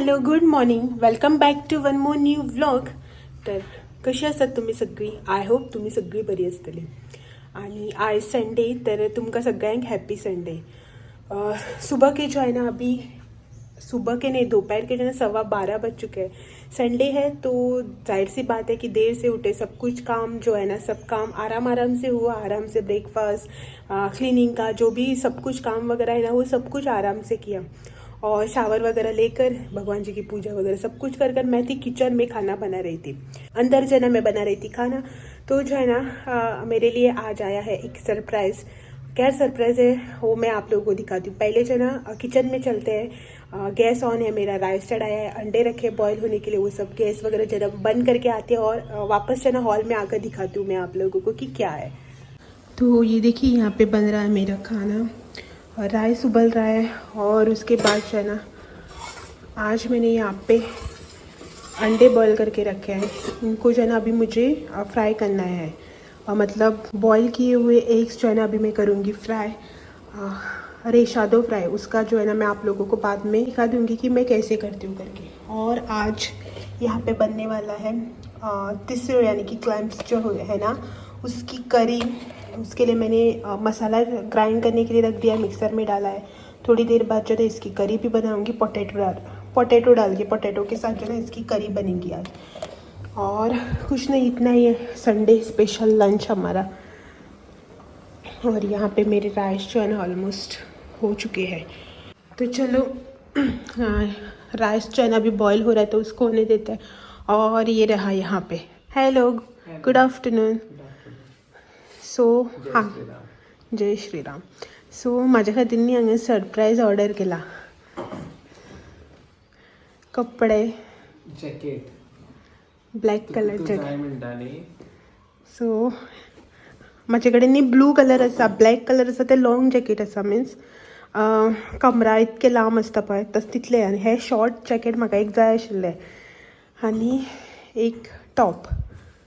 Hello, good morning, welcome back to one more new vlog. तर कशी आसात तुमी सगळीं? I hope तुमी सगळीं बरी आसतली. आणि आज संडे, तर तुमकां सगळ्यांक हॅप्पी संडे. सुबह के जो है ना, अभी सुबह के नहीं, दोपहर के जो है ना 12:15 बज चुके हैं. संडे है तो जाहिर सी बात है कि देर से उठे, सब कुछ काम जो है ना, सब काम आराम आराम से हुआ, आराम से ब्रेकफास्ट, क्लीनिंग का जो भी सब कुछ काम वगैरह है ना, वो सब कुछ आराम से किया और शावर वगैरह लेकर भगवान जी की पूजा वगैरह सब कुछ कर कर मैं थी किचन में खाना बना रही थी. अंदर जो है ना मैं बना रही थी खाना, तो जो है ना मेरे लिए आज आया है एक सरप्राइज़. क्या सरप्राइज़ है वो मैं आप लोगों को दिखाती हूँ. पहले जो है ना किचन में चलते हैं. गैस ऑन है, मेरा राइस चढ़ाया है, अंडे रखे बॉयल होने के लिए, वो सब गैस वगैरह जो है ना बंद करके आते हैं और वापस जो है ना हॉल में आकर दिखाती हूँ मैं आप लोगों को कि क्या है. तो ये देखिए यहाँ पे बन रहा है मेरा खाना और राइस उबल रहा है. और उसके बाद जो है ना आज मैंने यहाँ पे अंडे बॉईल करके रखे हैं, इनको जो है ना अभी मुझे फ्राई करना है. और मतलब बॉईल किए हुए एग्स जो है ना अभी मैं करूँगी फ्राई, रेशादो फ्राई. उसका जो है ना मैं आप लोगों को बाद में दिखा दूँगी कि मैं कैसे करती हूँ करके. और आज यहाँ पे बनने वाला है तिसरो यानी कि क्लैम्स जो है ना उसकी करी. उसके लिए मैंने मसाला ग्राइंड करने के लिए रख दिया, मिक्सर में डाला है. थोड़ी देर बाद जो है इसकी करी भी बनाऊँगी, पोटैटो डाल के, पोटैटो के साथ जो है ना इसकी करी बनेगी आज. और कुछ नहीं, इतना ही है संडे स्पेशल लंच हमारा. और यहाँ पे मेरे राइस जो है ना ऑलमोस्ट हो चुके हैं. तो चलो, हाँ, राइस जो है ना अभी बॉईल हो रहा है तो उसको होने देते हैं. और ये रहा यहाँ pay. Hello, good afternoon. So हां, जय श्रीराम. सो म्हाज्या खातीर न्ही हांगा सरप्रायज ऑर्डर केला, कपडे. जॅकेट. ब्लॅक कलर तूं जॅकेट. जाय म्हणटा न्ही. सो म्हाजे कडेन न्ही ब्लू कलर आसा, ब्लॅक कलर आसा, ते लॉंग जॅकेट आसा, मिन्स कमरा इतकें लांब आसता पळय तस तितलें. आनी हें शॉर्ट जॅकेट म्हाका एक जाय आशिल्लें आनी एक टॉप.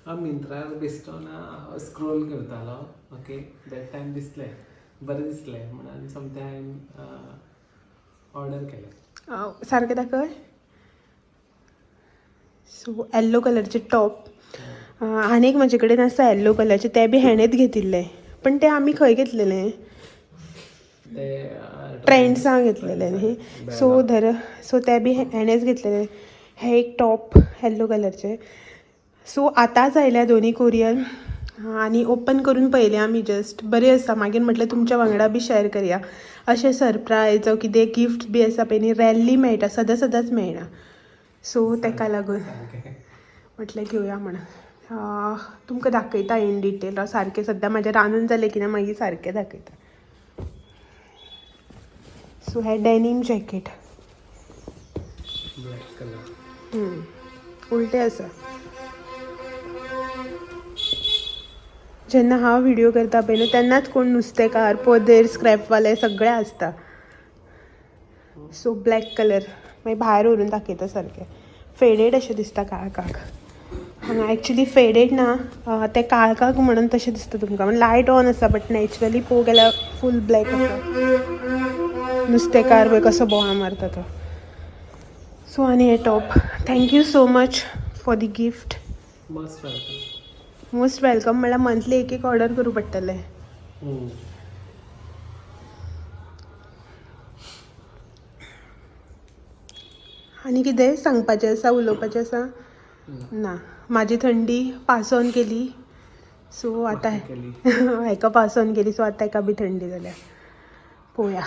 हांव मिंत्रार बेश्टो ना स्क्रोल करतालो, ओके, that time दिसलें, बरें दिसलें म्हणून सोमतें हांवें ऑर्डर केलें. सारकें दाखय. सो येल्लो कलरचे टॉप आनी एक म्हाजे कडेन आसा येल्लो कलरचे, ते बी हेणेच घेतिल्ले, पण ते आमी खंय घेतलेले? ते ट्रेंड्सां घेतलेले न्ही. सो धर, सो ते बी हेणेच घेतलेले. हे एक टॉप येल्लो कलरचे. सो आतांच आयल्या दोनी कोरियर आनी ओपन करून पळयलें आमी, जस्ट बरें आसा. मागीर म्हटलें तुमच्या वांगडा बी शेअर करया. अशें सरप्रायज जावं कितें गिफ्ट बी आसा पळय न्ही, रॅरली मेळटा, सदां सदांच मेळना. सो तेका लागून म्हटलें घेवया म्हणून. तुमकां दाखयता इन डिटेल हांव सारकें. सद्दां म्हाजें रांदून जालें की ना मागीर सारकें दाखयता. सो हें डेनीम जॅकेट. Black colour. उलटें आसा. जेन्ना हांव व्हिडियो करता पळय न्हू तेन्नाच कोण नुस्तेकार, पदेर, स्क्रॅपवाले सगळे आसता. सो ब्लॅक कलर मागीर भायर व्हरून दाखयता सारकें. फेडेड अशें दिसता काळखाक. हांगा एक्चुली फेडेड ना, तें काळखाक म्हणून तशें दिसता तुमकां, म्हणजे लायट ऑन आसा बट नॅचरली पळोवंक गेल्यार फूल ब्लॅक आसा. नुस्तेकार पळय कसो बोवाळ मारता तो. सो आनी हे top. Thank you so much for the gift. Most welcome. Most welcome म्हळ्यार मंथली एक एक ऑर्डर करूं पडटलें. आनी कितें सांगपाचें आसा, उलोवपाचें आसा? ना, म्हाजी थंडी पास ऑन केली. सो आतां हेका पास ऑन केली, सो आतां हेका बी थंडी जाल्या. पळोवया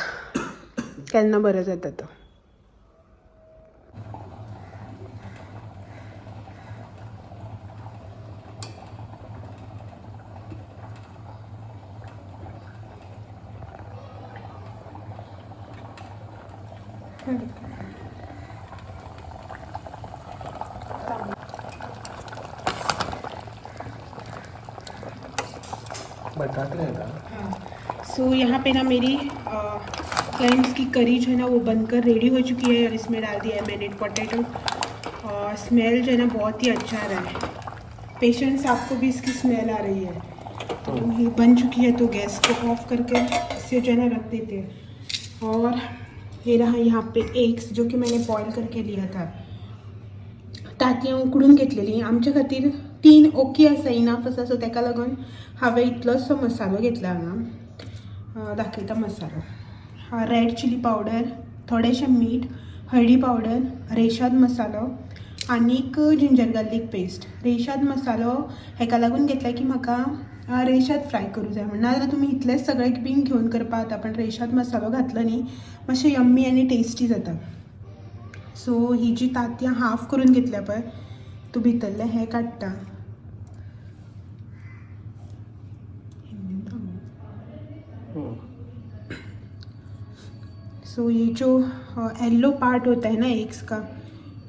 केन्ना बरो जाता तो. बटाटे येता. सो यहाँ पे ना मेरी क्लैम्स की करी जो है ना वो बनकर रेडी हो चुकी है और इसमें डाल दिया है मैंने पोटैटो. और स्मेल जो है ना बहुत ही अच्छा आ रहा है. पेशेंट्स, आपको भी इसकी स्मेल आ रही है? तो ये बन चुकी है, तो गैस को ऑफ करके इसे जो है ना रख देते हैं. और हे रहा यहाँ पे एग्स जो की मैंने बॉईल करके लिया था. तांतयां उकडून घेतलेली आमच्या खातीर 3 ओके आसा, इनाफ आसा. सो ताका लागून हांवें इतलोसो मसालो घेतला हांगा. दाखयता मसालो. हा रेड चिली पावडर, थोडेशें मीठ, हळदी पावडर, रेशाद मसालो आनीक जिंजर गार्लीक पेस्ट. रेशाद मसालो हेका लागून घेतला की म्हाका रेशाद फ्राय करूं जाय म्हण, नाजाल्यार तुमी इतलेंच सगळें बीन घेवन करपा जाता, पण रेशाद मसालो घातलो न्ही मातशें यम्मी आनी टेस्टी जाता. सो ही जी तांतयां हाफ करून घेतल्या पळय, तूं भितरलें हें काडटा. सो ये जो येलो पार्ट होता है ना एग्स का,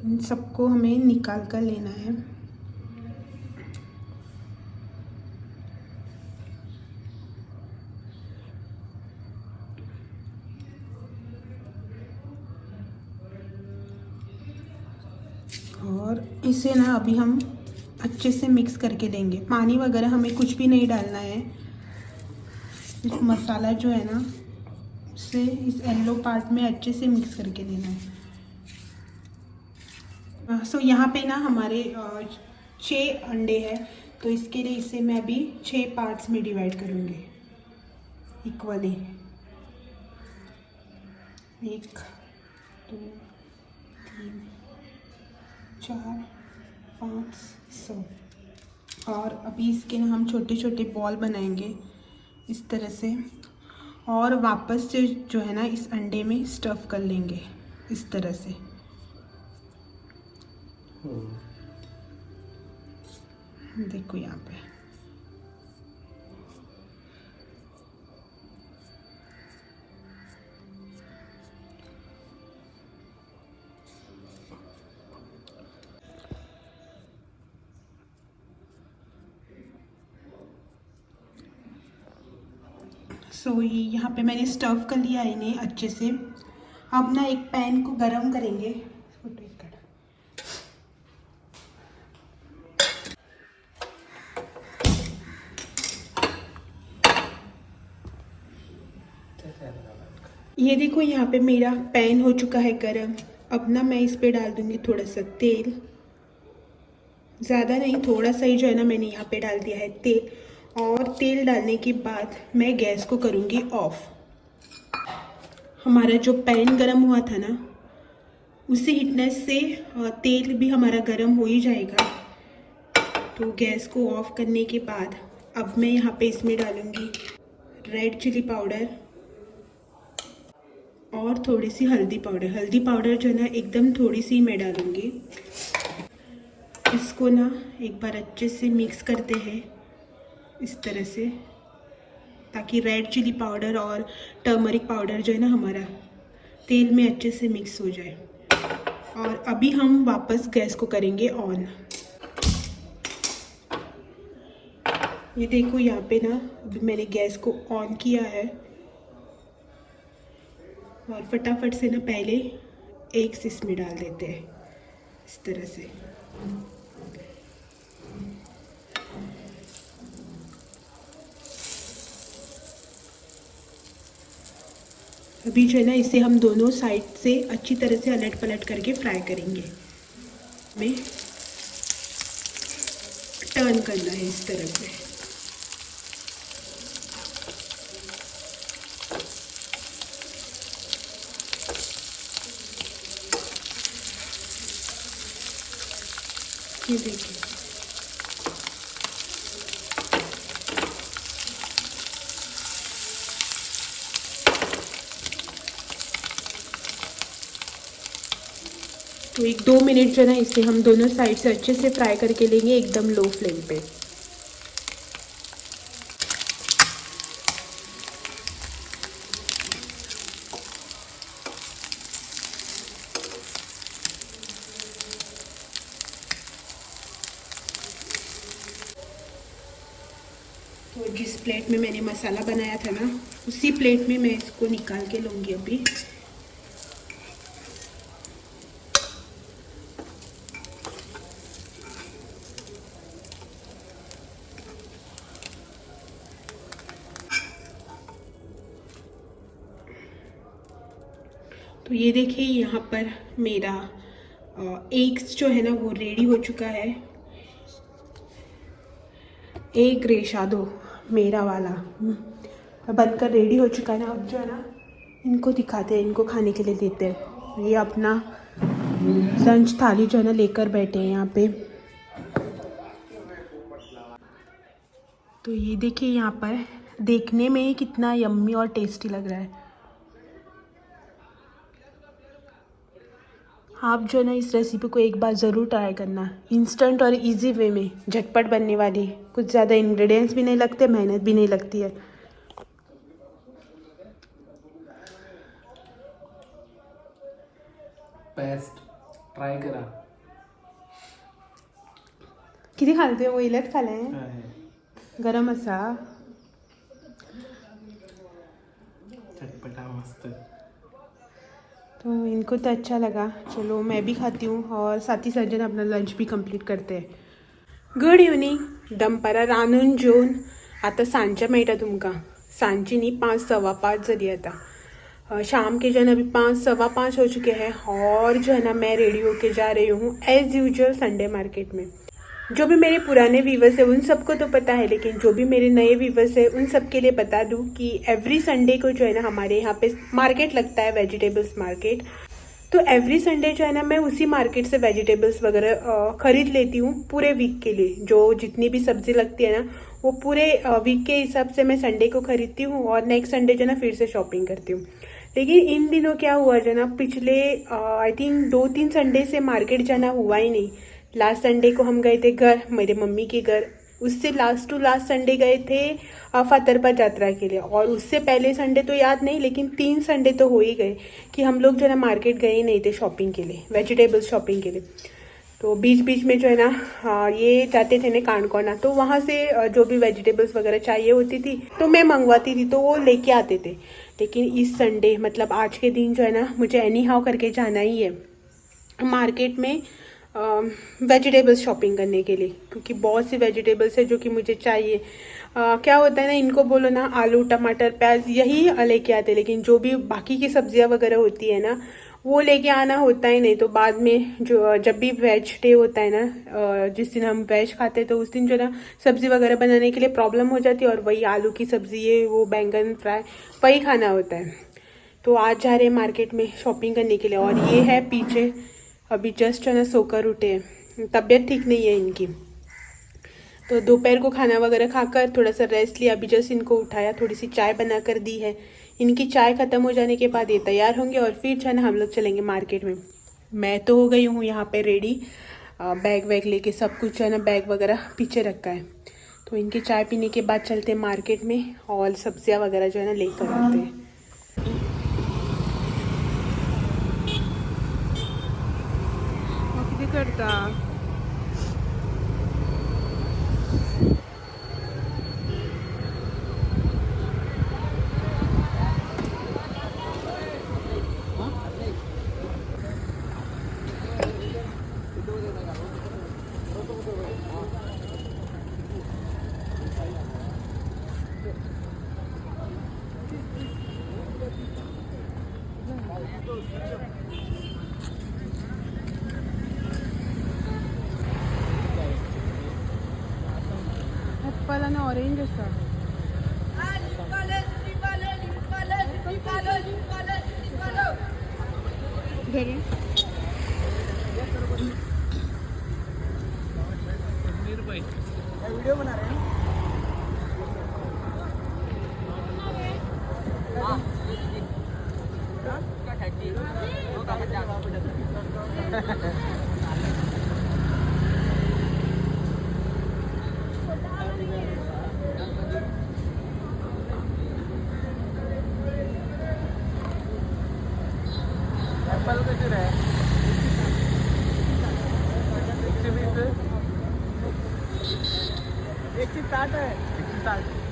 इन सबको हमें निकाल कर लेना है. और इसे ना अभी हम अच्छे से मिक्स करके लेंगे. पानी वगैरह हमें कुछ भी नहीं डालना है. इस मसाला जो है ना उसे इस येलो पार्ट में अच्छे से मिक्स करके लेना है. सो यहाँ पे ना हमारे 6 अंडे हैं, तो इसके लिए इसे मैं अभी 6 पार्ट्स में डिवाइड करूँगी इक्वली. 1 2 3 4 5 6. और अभी इसके ना हम छोटे छोटे बॉल बनाएंगे इस तरह से, और वापस से जो है ना इस अंडे में स्टफ़ कर लेंगे इस तरह से. देखो यहाँ पे सो ये यहाँ पे मैंने स्टफ़ कर लिया इन्हें अच्छे से. अब ना एक पैन को गरम करेंगे. ये देखो यहाँ पे मेरा पैन हो चुका है गरम. अब ना मैं इस पे डाल दूँगी थोड़ा सा तेल, ज़्यादा नहीं, थोड़ा सा ही जो है ना मैंने यहाँ पे डाल दिया है तेल. और तेल डालने के बाद मैं गैस को करूँगी ऑफ. हमारा जो पैन गरम हुआ था ना, उसी हीटनेस से तेल भी हमारा गरम हो ही जाएगा. तो गैस को ऑफ करने के बाद अब मैं यहाँ पे इसमें डालूँगी रेड चिली पाउडर और थोड़ी सी हल्दी पाउडर. हल्दी पाउडर जो है ना एकदम थोड़ी सी मैं डालूँगी. इसको ना एक बार अच्छे से मिक्स करते हैं इस तरह से, ताकि रेड चिली पाउडर और टर्मरिक पाउडर जो है ना हमारा तेल में अच्छे से मिक्स हो जाए. और अभी हम वापस गैस को करेंगे ऑन. ये देखो यहाँ पे ना अभी मैंने गैस को ऑन किया है और फटाफट से ना पहले एग्स इसमें डाल देते हैं इस तरह से. अभी जो है ना इसे हम दोनों साइड से अच्छी तरह से अलट पलट करके फ्राई करेंगे. हमें टर्न करना है इस तरह से. ये देखिए तो 1-2 मिनट जो है ना इसे हम दोनों साइड से अच्छे से फ्राई करके लेंगे एकदम लो फ्लेम पे. तो जिस प्लेट में मैंने मसाला बनाया था ना, उसी प्लेट में मैं इसको निकाल के लूँगी अभी. तो ये देखिए यहाँ पर मेरा एग्स जो है ना वो रेडी हो चुका है। एक रेशा दो मेरा वाला बनकर रेडी हो चुका है ना। अब जो है ना इनको दिखाते हैं, इनको खाने के लिए देते हैं। ये अपना लंच थाली जो है ना लेकर बैठे हैं यहाँ पे। तो ये देखिए यहाँ पर देखने में ही कितना यम्मी और टेस्टी लग रहा है। आप जो है ना इस रेसिपी को एक बार ज़रूर ट्राई करना। इंस्टेंट और इजी वे में झटपट बनने वाली, कुछ ज़्यादा इंग्रेडिएंट्स भी नहीं लगते, मेहनत भी नहीं लगती है। बेस्ट, ट्राय करा। किती खाले वयलेच खाले? गरम आसा। चटपटा मस्त। तो इनको तो अच्छा लगा, चलो मैं भी खाती हूँ और साथ ही साथ जो अपना लंच भी कंप्लीट करते हैं। Good evening. दनपारां रांदून जेवन आतां सांजचें मेळटा तुमकां। सांजची न्ही 5 सवा 5 जाली आतां। शाम के जो है ना अभी 5 सवा 5 हो चुके हैं और जो है ना मैं रेडी होके जा रही हूँ एज़ यूजुअल संडे मार्केट में। जो भी मेरे पुराने व्यूवर्स हैं उन सबको तो पता है, लेकिन जो भी मेरे नए व्यूवर्स हैं उन सब के लिए बता दूँ कि एवरी संडे को जो है ना हमारे यहाँ पे मार्केट लगता है, वेजिटेबल्स मार्केट। तो एवरी संडे जो है ना मैं उसी मार्केट से वेजिटेबल्स वगैरह खरीद लेती हूँ पूरे वीक के लिए। जो जितनी भी सब्जी लगती है ना वो पूरे वीक के हिसाब से मैं संडे को खरीदती हूँ और नेक्स्ट संडे जो है ना फिर से शॉपिंग करती हूँ। लेकिन इन दिनों क्या हुआ जो ना पिछले I think 2-3 Sunday Se market जाना हुआ ही नहीं। लास्ट संडे को हम गए थे घर, मेरे मम्मी के घर। उससे लास्ट टू लास्ट संडे गए थे फातरपा यात्रा के लिए, और उससे पहले संडे तो याद नहीं, लेकिन 3 संडे तो हो ही गए कि हम लोग जो है ना मार्केट गए ही नहीं थे शॉपिंग के लिए, वेजिटेबल्स शॉपिंग के लिए। तो बीच बीच में जो है ना ये जाते थे ना काणकोणा, तो वहाँ से जो भी वेजिटेबल्स वगैरह चाहिए होती थी तो मैं मंगवाती थी, तो वो लेके आते थे। लेकिन इस संडे मतलब आज के दिन जो है ना मुझे एनी how करके जाना ही है मार्केट में वेजिटेबल्स शॉपिंग करने के लिए, क्योंकि बहुत सी वेजिटेबल्स है जो कि मुझे चाहिए। क्या होता है ना, इनको बोलो ना आलू टमाटर प्याज यही लेके आते, लेकिन जो भी बाकी की सब्जियां वगैरह होती है ना वो लेके आना होता ही नहीं। तो बाद में जो जब भी वेज डे होता है ना, जिस दिन हम वेज खाते हैं, तो उस दिन जो ना सब्ज़ी वगैरह बनाने के लिए प्रॉब्लम हो जाती है और वही आलू की सब्ज़ी ये वो बैंगन फ्राई वही खाना होता है। तो आज जा रहे हैं मार्केट में शॉपिंग करने के लिए। और ये है पीछे अभी जस्ट जो है ना सोकर उठे हैं, तबीयत ठीक नहीं है इनकी। तो दोपहर को खाना वगैरह खाकर थोड़ा सा रेस्ट लिया, अभी जस्ट इनको उठाया, थोड़ी सी चाय बना कर दी है। इनकी चाय ख़त्म हो जाने के बाद ये तैयार होंगे और फिर जो है ना हम लोग चलेंगे मार्केट में। मैं तो हो गई हूँ यहाँ पे रेडी, बैग वैग लेके सब कुछ जो है ना बैग वगैरह पीछे रखा है। तो इनकी चाय पीने के बाद चलते हैं मार्केट में और सब्जियाँ वगैरह जो है ना लेकर आते हैं। किती करता ॲपल आणि ऑरेंज आसा। घरी वीडियो बना रहे हैं। एप्पल कसे रे? 120, 160 आहे। 160।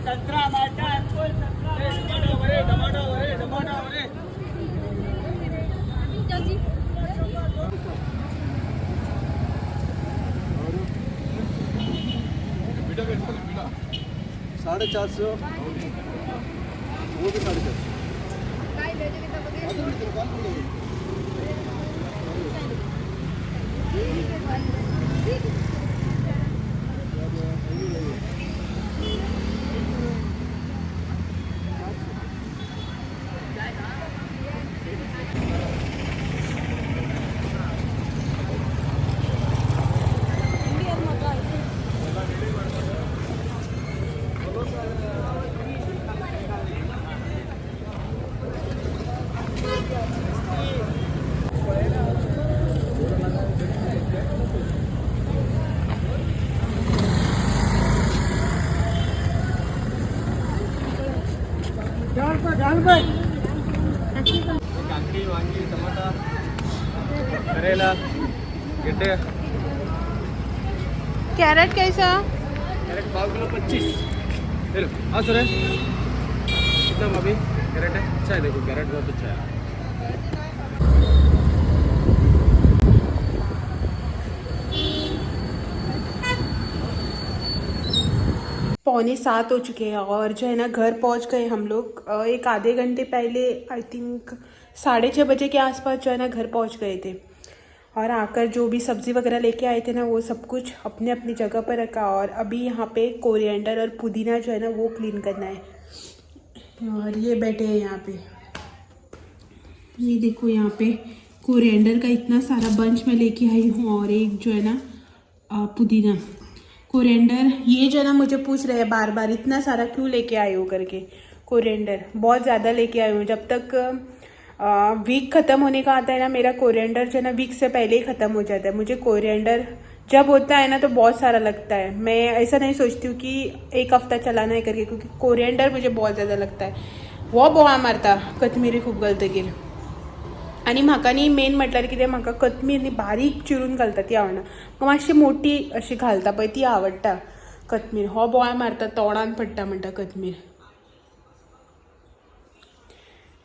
संत्रा माल्टा ॲपल संत्रा टमाटो टमाटो. 450, वो भी 450. काकडी, वांगी, टमाटा, करेला, गिड्डे. कॅरेट कैसा? कैरेट पाव किलो 25. ले लो. हाँ सर, कितना अभी कैरेट है? अच्छा है, देखो कैरेट बहुत अच्छा है. 6:45 हो चुके हैं और जो है ना घर पहुंच गए हम लोग. एक आधे घंटे पहले, I think 6:30 बजे के आसपास जो है ना घर पहुंच गए थे. और आकर जो भी सब्ज़ी वगैरह लेके आए थे ना वो सब कुछ अपने अपनी जगह पर रखा. और अभी यहाँ पे कोरिएंडर और पुदीना जो है ना वो क्लीन करना है. और ये बैठे हैं यहाँ पे. ये देखो, यहाँ पे कोरिएंडर का इतना सारा बंच मैं लेके आई हूँ और एक जो है ना पुदीना. कोरिएंडर ये जो है ना मुझे पूछ रहे हैं बार बार, इतना सारा क्यों लेके आए हो करके. कोरिएंडर बहुत ज़्यादा लेके आई हूँ. जब तक वीक ख़त्म होने का आता है ना, मेरा कोरिएंडर जो है ना वीक से पहले ही ख़त्म हो जाता है. मुझे कोरिएंडर जब होता है ना तो बहुत सारा लगता है. मैं ऐसा नहीं सोचती हूँ कि एक हफ्ता चलाना है करके, क्योंकि कोरिएंडर मुझे बहुत ज़्यादा लगता है. वो बोवा मारता कोथमिरी खूब घालतकीर. आनी म्हाका न्ही मेन म्हटल्यार कितें, म्हाका कोथमीर न्ही बारीक चिरून घालता ती आवडना. म्हाका मातशी मोठी अशी घालता पळय ती आवडटा कोथमीर. हो बोवाळ मारता, तोंडान पडटा म्हणटा कोथमीर.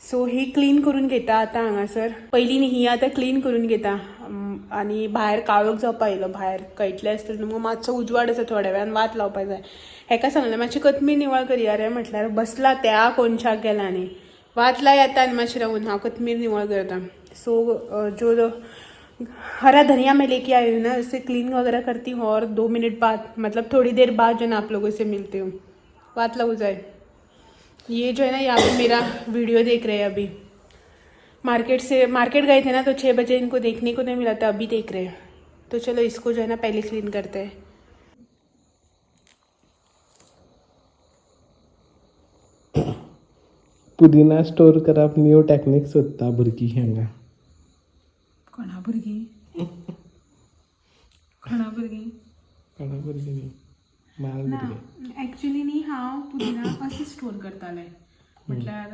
सो ही क्लीन करून घेता आतां हांगासर. पयलीं न्ही ही आतां क्लीन करून घेता. आनी भायर काळोख जावपा येयलो. भायर कळटलें आसतलें तुमकां, मातसो उजवाड आसा. थोड्या वेळान वात लावपा जाय. हेका सांगलें मातशी कोथमीर निवळ करया रे म्हटल्यार बसला त्या कोनशाक गेला आनी वात लाय आतां आनी मातशें रावून हांव कोथमीर निवळ करता. सो जो हरा धनिया मैं लेके आई हूँ ना उसे क्लीन वगैरह करती हूँ और 2 मिनट बाद, मतलब थोड़ी देर बाद जो ना आप लोगों से मिलती हूँ. वात लावू जाए. ये जो है ना यहाँ पे मेरा वीडियो देख रहे हैं. अभी मार्केट से, मार्केट गए थे ना तो 6 बजे इनको देखने को नहीं मिला था, अभी देख रहे हैं. तो चलो, इसको जो है ना पहले क्लीन करते हैं. पुदिना स्टोर करप न्यू टॅक्निक सोदता भुरगीं हांगा. कोणा भुरगीं? कोणा भुरगीं? कोणा भुरगीं न्ही, माल ना. भुरगे. ॲक्च्युली न्ही हांव पुदिना अशें स्टोर करतालें, म्हटल्यार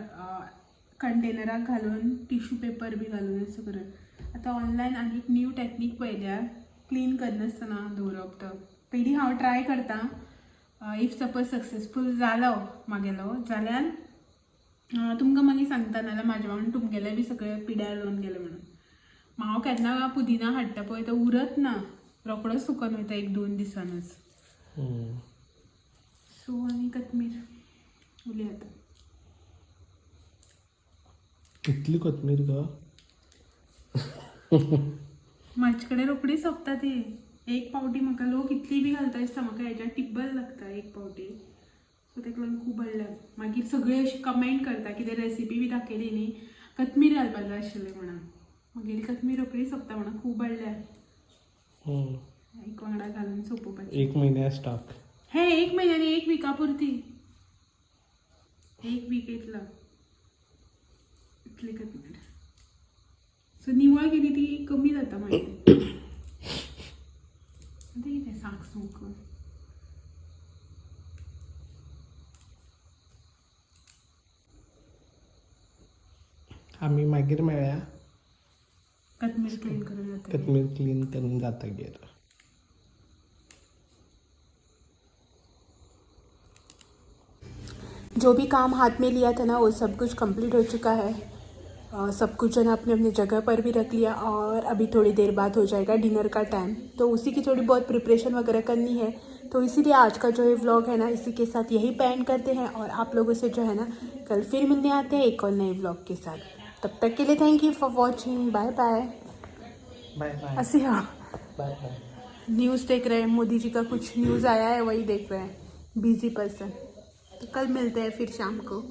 कंटेनराक घालून, टिश्यू पेपर बी घालून अशें करून. आतां ऑनलायन आनी एक न्यू टॅक्नीक पळयल्या, क्लीन करनासतना दवरप. तो पयलीं हांव ट्राय करता. If suppose successful जालो म्हागेलो जाल्यार तुमकां मागीर सांगता, नाल्यार म्हाजे वांगडा तुमगेलें बी सगळें पिड्यार जावन गेलें म्हणून. हांव केन्ना पुदिना हाडटा पळय तो उरत ना, रोकडोच सुकोन वयता एक दोन दिसानूच. सो आनी कोथमीर उरली आतां. इतली कोथमीर गो? म्हाजे कडेन रोखडी सोंपता ती. एक पावटी म्हाका लोक इतली बी घालता दिसता म्हाका, हेज्या टिब्बल लागता एक पावटी. सो ताका लागून खूब हाडल्या. मागीर सगळे अशे कमेंट करता, कितें रेसिपी बी दाखयली न्ही, कोथमीर घालपा जाय आशिल्लें म्हणून. मागीर कोथमीर रोखडी सोंपता म्हणून खूब हाडल्या. एक वांगडा घालून सोंपोवपाची. एक म्हयन्या स्टॉक. हे एक म्हयन्यानी, एक विका पुरती. एक वीक येतलो इतली कोथमीर. सो निवळ केली ती कमी जाता मागीर. आतां कितें साक सूक. आमी मागीर मेळया. कोथमीर क्लीन करून जाता. कोथमीर क्लीन करून जातगीर. जो भी काम हाथ में लिया था ना वो सब कुछ कंप्लीट हो चुका है। सब कुछ जो है ना अपने अपनी जगह पर भी रख लिया और अभी थोड़ी देर बाद हो जाएगा डिनर का टाइम, तो उसी की थोड़ी बहुत प्रिपरेशन वगैरह करनी है। तो इसीलिए आज का जो ये व्लॉग है ना इसी के साथ यही एंड करते हैं और आप लोगों से जो है ना कल फिर मिलने आते हैं एक और नए व्लॉग के साथ। तब तक के लिए thank you for watching, bye bye. Bye bye. असी हाँ, बाय बाय. न्यूज़ देख रहे हैं, मोदी जी का कुछ न्यूज़ आया है वही देख रहे हैं, बिजी पर्सन। तो कल मिलते हैं फिर शाम को।